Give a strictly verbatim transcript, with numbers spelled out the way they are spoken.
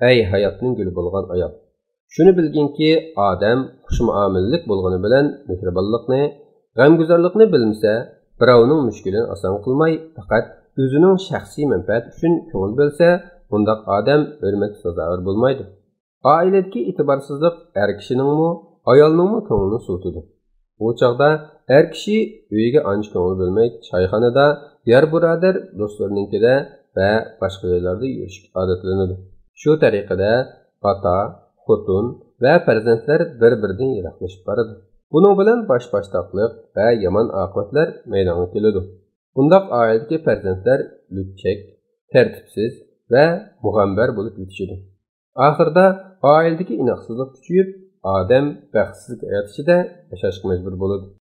ئەي ھاياتنىڭ گۈلى بولغان ئايال! شۇنى بىلگىنكى، ئادەم خۇشمۇئامىلىلىك بولغىنى بىلەن مېھرىبانلىقنى، غەمگۈزارلىقنى بىلمىسە، بىراۋنىڭ مۈشكۈلىنى ئاسان قىلماي، پەقەت ئۆزىنىڭ شەخسىي مەنپەئەتى ئۈچۈن كۆڭۈل بۆلسە، بۇنداق ئادەم ھۆرمەتكە سازاۋەر بولمايدۇ. ئائىلىدىكى ئېتىبارسىزلىق ئەر كىشىنىڭمۇ، ئايالنىڭمۇ كۆڭلىنى سوۋۇتىدۇ. ئۇ چاغدا ئەر كىشى ئۆيىگە ئانچە كۆڭۈل بۆلمەي، چايخانىدا، يار بۇرادەر دوستلىرىنىڭكىدە ۋە باشقا جايلاردا يۈرۈشكە ئادەتلىنىدۇ. شۇ تەرىقىدە ئاتا، خوتۇن ۋە پەرزەنتلەر بىر-بىرىدىن يىراقلىشىپ بارىدۇ. بۇنىڭ بىلەن باش-باشتاقلىق ۋە يامان ئاقىۋەتلەر مەيدانغا كېلىدۇ. بۇنداق ئائىلىدىكى پەرزەنتلەر لۈكچەك، تەرتىپسىز ۋە مۇغەمبەر بولۇپ يېتىشىدۇ. ئاخىرىدا ئائىلىدىكى ئىناقسىزلىق كۈچىيىپ، ئادەم بەختسىزلىك ھايات ئىچىدە ياشاشقا مەجبۇر بولىدۇ.